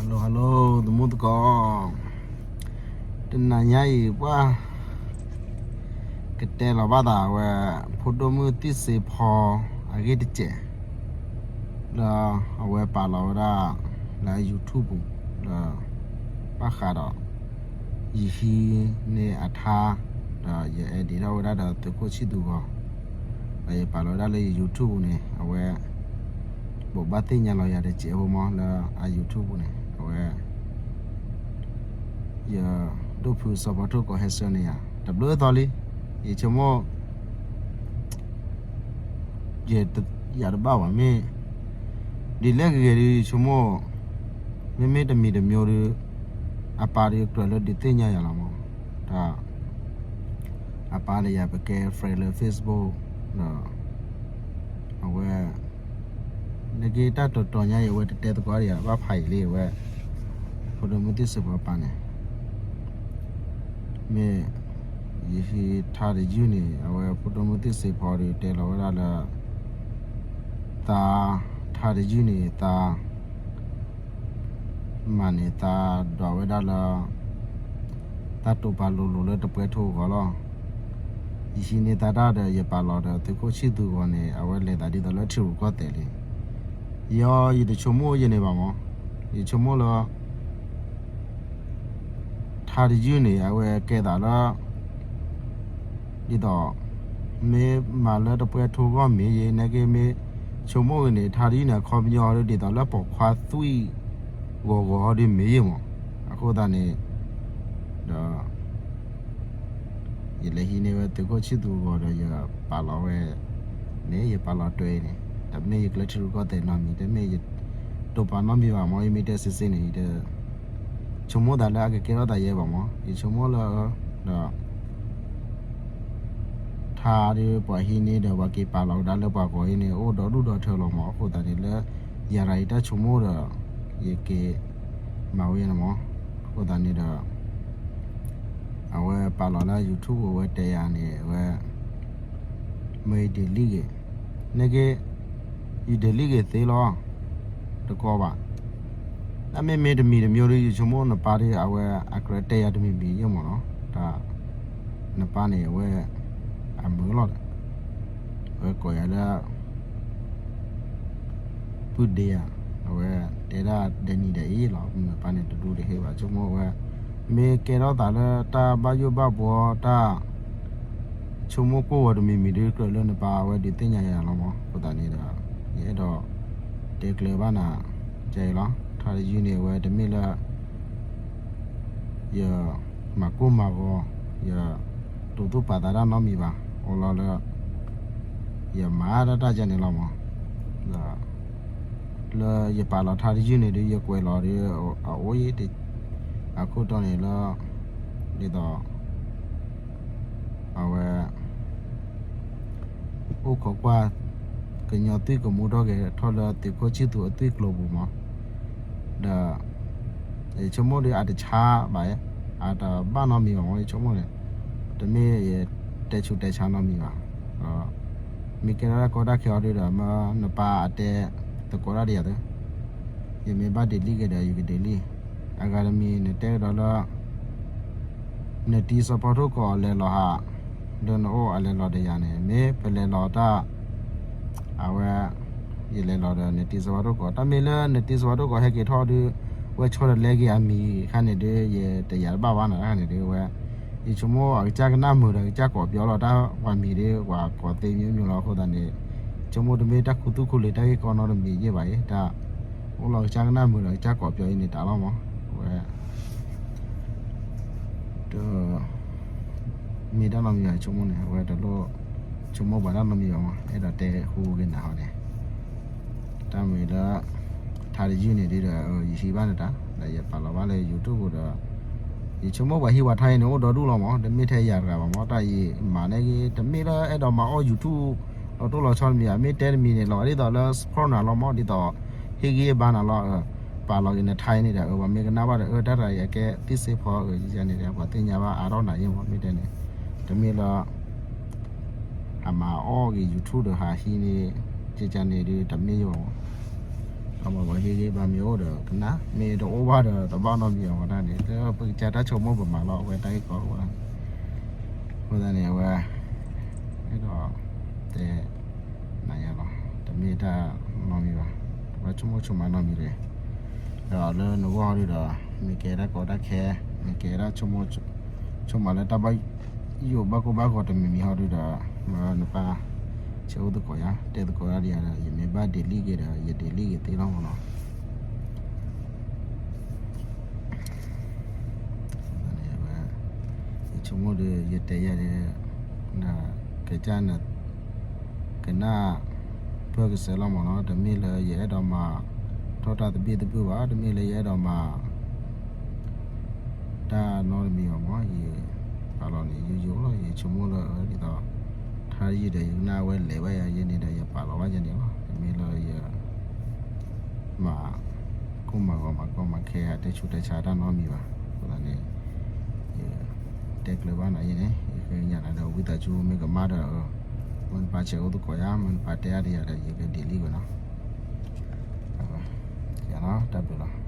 Hello hello သမူသကိး, တနၤညါအံၤပှၤကတဲလီၤဘၣ်သးဝဲ ဖိဒိၣ်မုၣ်သ့ၣ်စ့ဖီအဂ့ၢ်တစဲး လၢအဝဲပာ်လီၤဝဲဒၣ်လၢ YouTube ပူၤ လၢဘၣ်ဃးဒီး ယဟံးန့ၢ်အထါ ဒီးယ edit ထီၣ်ဝဲဒၣ်ဒီးသုးခိၣ်ဆံၣ်သူးဂီၤ ဒီးယပာ်လီၤဝဲဒၣ်လၢယ YouTube ပူၤန့ၣ် အဝဲ ဘိးဘၣ်သ့ၣ်ညါလီၤယၤတစဲးဖိမးလၢအ YouTube ပူၤန့ၣ် အဝဲ ယဒိၣ်ဖုစီၤဖီထိၣ်ကီးဟဲဆှၢန့ၢ်ယၤ တဘျုးသီလံ. ယဆိကမိၣ် ယတဘၣ်ဘၣ်မ့ၢ် ဒ်လဲၣ်ဂ့ၤဂ့ၤဒီး ယဆိကမိၣ် မ့မ့ၢ်တမံၤတမံၤဒီး အပၢ်ဒီးကြၢးလၢဒုးသ့ၣ်ညါယၤလီၤမး. တၢ် အပၢ်ဒီးယၤပကဲ friend လၢ Facebook ဒီး အဝဲ နက့တၢ်တီၤတီၤညါအံၤ အဝဲတတဲသကိးဒီးယၤ ဘၣ်ဖးယံာ်လံအဝဲ ဖိဒိၣ်မုၣ်သ့ၣ်စ့ဖီပၢ်န့ၣ် မ့ၢ် ယဟံးထါတယုၢ်န့ၣ် အဝဲဖိဒိၣ်မုၣ်သ့ၣ်စ့ဖီဒီးတဲလီၤဝဲဒၣ်လၢ သး ထါတယုၢ်န့ၣ် သး မၤန့ၢ်သးဒွးဝဲဒၣ်လၢ သးတိာ်ပာ်လိၤလိၤလၢတပွဲထိအဂီၢ်လီၤ. ယဟံးန့ၢ်သးတၢ်ဒီးယပာ်လီၤဒီးသုးခိၣ်ဆံၣ်သူးဂီၤန့ၣ် အဝဲလဲၤသးဒ်သိးလၢထံရူၢ်ကီၢ်သဲးလံ. ယီ ယတဆိကမိၣ်ယန့ၣ်ဘၣ်မး, ယဆိကမိၣ်လၢ ထါတယုၢ်န့ၣ် အဝဲကဲသးလၢ ဒ်သိး မ့ၢ်မၤလၢတပွဲထိအဂီၢ်မ့ၢ်ဂ့ၤ နက့မ့ၢ်ဆိကမိၣ်ဂ့ၤန့ၣ် ထါတယုၢ်န့ၣ် အခီပညီဒ်သိးလၢပိာ်ခွါသွံၣ်ဂီၤဂီၤဒီးမ့ၢ်ဂ့ၤမး. အဃိသတးန့ၣ် ဒီး ယလဲၤဟံးန့ၢ်ဝဲသုးခိၣ်ဆံၣ်သူးဂီၤဒီးယပာ်လီၤဝဲန့ၣ် ယပာ်လီၤတွဲအံၤန့ၣ် တမ့ၢ်ယကျဲထံရူၢ်ကီၢ်သဲးနီတမံၤ တမ့ၢ်ယတိာ်ပာ်နီတမံၤဘၣ်မး ယမ့ၢ်တဲစ့စ့န့ၣ် ယတဆိကမိၣ်သးလၢအကကဲထီၣ်သးယဲဘၣ်မး ယဆိကမိၣ်လၢ ဒီး ထါဒီးပှၤဟံးန့ၢ်ဒီးပှၤက့ၤပာ်လီၤကဒါလၢပှၤဂီၤအံၤန့ၣ် အိၣ်ဒီဒူၣ်ဒီထၢလီၤမး အဃိသတးန့ၣ်လၢ ယၤရၤအံၤတၢ်ဆိကမိၣ်ဒီး ယက့ၤမၤဝဲန့ၣ်မး အဃိသတးန့ၣ်ဒီး အဝဲပာ်လီၤလၢ YouTube အဝဲတဲယၤန့ၣ် အဝဲ မ့ၢ် delete ဂ့ၤ နက့ ယ delete ဂ့ၤသ့လီၤ တကီဘၣ် တၢ်မ့မ့ၢ်တမံၤတမံၤဒီး ယဆိကမိၣ်နပၢ်ဒီး အဝဲအကြၢးတဲယၤတမံၤမံၤယဲၢ်မးနီၤ တၢ် နပၢ်န့ၣ် အဝဲ အမုာ်လီၤဒီး အဝဲကိးယၤလၢ ပုၢ်ဒ့ဧါ အဝဲတဲဒၣ်ဒဲနံၤဒဲအံၤလီၤ နပၢ်န့ၣ်တဒူတဟ့ၣ်ဘၣ် ဆိကမိၣ်ဝဲ မ့ၢ်ကဲထီၣ်သးလၢတၢ်ဘၣ်ယိၣ်ဘၣ်ဘှီတၢ် ဆိကမိၣ်ကွၢ်ဝဲတမံၤမံၤဒီး ကြၢးလၢနပၢ်အဝဲဒုးသ့ၣ်ညါယၤလီၤမး အဃိသတးန့ၣ်ဒီး ယအဲၣ်ဒိးတဲကျၢၤဘၣ်နၤ ကဲအံၤလီၤ ထါတယုၢ်န့ၣ် အဝဲတမ့ၢ်လၢ ယမၤကိၢ်မၤဂီၤ ယတိာ်သူၣ်ပာ်သးတၢ်နီတမံၤဘၣ် အိၣ်လီၤလၢ ယမၤတၢ်တၢ်ကဲန့ၣ်လီၤမး ဒီး လၢယပာ်လီၤထါတယုၢ်န့ၣ်ဒီး ယကွဲးလီၤဒီး အအိၣ်အံၤ အခိၣ်တီန့ၣ်လၢ ဒ်သိး အဝဲ အိၣ်ခိးကွၢ် ကညီသွံၣ်ကမူထီၣ်က့ၤထီၣ်လၢသုးခိၣ်ဆံၣ်သူးအသွံၣ်ကျိၤပူၤမး ဒီး ယဆိကမိၣ်ဒီးအတဆါဘၣ် အတဘၣ်နီတမံၤဘၣ်မး ယဆိကမိၣ်န့ၣ် တမ့ၢ်ယတဲဆူးတဲဆါနီတမံၤဘၣ် မ့ၢ်ကဲထီၣ်တၢ်ကီတၢ်ခဲအီၤဒီး မ့ၢ်နပၢ်အတဲသကိးတၢ်ဒီးယၤသ့ ယမ့ၢ်ဘၣ် delete က့ၤဒီး ယက delete အဂၤတမံၤ နတဲကဒီးလၢ နတံၤစီၤဖီထိၣ်ကီးလဲၤလီၤဟး ဒီးနအိၣ်အလဲၤလီၤဒီးယၤန့ၣ် မ့ၢ်ပလဲၤလီၤတၢ် အဝဲ ယလဲၤလီၤဒီးနတံၤစီၤဖီထိၣ်ကီး တၢ်မ့ၢ်လၢနတံၤစီၤဖီထိၣ်ကီးဟဲက့ၤထီၣ်ဒီး ဝဲဆီတလဲက့ၤအမံၤအခါန့ၣ်ဒီး ယတယာ်တဘၣ်ဘၣ်နၤတခါန့ၣ်ဒီးဝဲ ယဆိကမိၣ်အကစၢ်ကနၣ်မုာ်ဒီးကစၢ်ကိးပယီၤလီၤ တၢ်ပှၤမံၤဒီးပှၤကိးသ့မ့ၢ်မ့ၢ်လီၤ အဃိသတးန့ၣ် ဆိကမိၣ်တမ့ၢ်တၢ်ခူသူၣ်ခူလံၤတၢ်ဂ့ၢ်ကီနီတမံၤယဲၢ်ဘၣ်အံၤ တၢ်အိၣ်လီၤကစၢ်ကနၣ်မုာ်ဒီးကစၢ်ကိးပယီၤအံၤန့ၣ်တၢ်လီၤမး အဝဲ တ မ့ၢ်တၢ်နီတမံၤဘၣ် ယဆိကမိၣ်န့ၣ် အဝဲတလိၣ်ဆိကမိၣ်ပှၤတၢ်နီတမံၤဘၣ်မး အဲၣ်ဒိးတဲဟူက့ၤနၤဟီန့ၣ် တၢ်မ့ၢ်လၢ ထါတယုၢ်န့ၣ်ဒီး ယဟံးဘၣ်နတၢ် ဒီးယပာ်လီၤဘၣ်လၢ YouTube ဒီး ယဆိကမိၣ်ပှၤဟံးဝဲထါအံၤန့ၣ် အိၣ်ဒီဒူၣ်လီၤမး တမ့ၢ်ထဲယၤတဂၤဘၣ်မး တၢ်အံၤမၤန့ၢ်ဂ့ၤ တမ့ၢ်လၢအဲၣ်ဒိးမၤအီၣ် YouTube လီၤတိၢ်လီၤဆီတမံၤဘၣ် မ့ၢ်တဲတမံၤန့ၣ် လီၤဒ်သိးလၢ support နၤလီၤမး ဒ်သိး ဟ့ၣ်ဂံၢ်ဘါနၤလီၤ ပာ်လီၤက့ၤနထါအံၤန့ၣ်ဒီး ပှၤမ့ၢ်ကနၣ်ဘၣ်ဒီး အၢ တၢ်တဂၤအံၤအကဲသ့ၣ်စ့ဖီ ယန့ၣ်ဒီး ပှၤသ့ၣ်ညါဘၣ်အါထီၣ်နၤယဲၢ်မး မ့ၢ်တဲန့ၣ် တမ့ၢ်လၢ ဟးမၤအီၣ်က့ၤ YouTube ဒီးဟးဟံးန့ၢ် ကကန့ၣ်ဒီး တမ့ၢ်ယဲၢ်ဘၣ်မး မ့ၢ်ဟ့ၣ်ဂံၢ်ဘါမ့ၢ်အိၣ်ဒီးကနၣ်, မ့ၢ်တအိၣ်ဘၣ်ဒီးတဘၣ်နီတမံၤအီၤဝဲဒၣ်န့ၣ်, လၢပကစၢ်တၢ်ဆိကမိၣ်ပမၤလီၤ အဝဲတၢ်ဂ့ၢ်ကီလီၤဝဲဒၣ်န့ၣ်, အဃိသတးန့ၣ် အဝဲ အဲၣ်ဒိး တဲ နၤယၤလီၤ, တမ့ၢ်တၢ်နီတမံၤဘၣ်, တဘၣ်ဆိကမိၣ်ဆိကမးနီတမံၤတဂ့ၤ, ဒီးလၢနဂီၢ်ဒုဒီး မ့ၢ်ကဲတၢ်ကီတၢ်ခဲ, မ့ၢ်ကဲတၢ်ဆိကမိၣ် ဆိကမးလၢတၢ်ဘၣ်ယိၣ်ဘၣ်ကိၢ်ဘၣ်ဂီၤတမံၤမံၤဟီဒုဒီး, နပၢ် ဆဲးအိၣ်သကိးယၤ, တဲသကိးဒၣ်ယၤဒီး ယမ့ၢ်ဘၣ်ဒ့လံၣ်က့ၤဒီး ယဒ့လံၣ်က့ၤသ့လီၤမ့ၢ်နီၤ. ယဆိကမိၣ်ဒီး ယတဲယၤဒီး ကစၢ်န ကနၣ် ပၢၢ်ကစဲးလီၤမ့ၢ်နီၤ, တမ့ၢ်လၢယအဲၣ်ဒိးမၤထီၣ်တၢ်သဘံၣ်သဘုၣ်ဘၣ်, တမ့ၢ်လၢယအဲၣ်ဒိးမၤ တၢ်နီတမံၤဘၣ်မ့ၢ်, ယပာ်လီၤန့ၣ် ယိယိလီၤ, ယဆိကမိၣ်လၢဒ်သိး ထါယံာ်ဒီး ယကနၣ်ဝဲလဲၤဘၣ်ယၤယဲန့ၣ်ဒီး ယပာ်လီၤဘၣ်ယဲန့ၣ်လီၤ, တမ့ၢ်လၢယ မၤ ကိၢ်မၤဂီၤမၤကီမၤခဲ ဟးတဲဆူးတဲဆါတၢ်နီတမံၤဘၣ်, အဃိသတးန့ၣ် ယ တဲကျၢၤဘၣ်နၤယဲန့ၣ်, ယဃ့ကညးနၤဒီး ဝံသးစူၤ မ့ၢ်ကမၣ်ဒီး မ့ၢ်နပၢ်ဆဲးအိၣ်သကိးယၤ, မ့ၢ်နပၢ်တဲအါဒံးယၤဒီး ယကဒ့လံၣ်ဝဲနီၤ, ယနီၤ တၢ်ဘျုးလီၤ.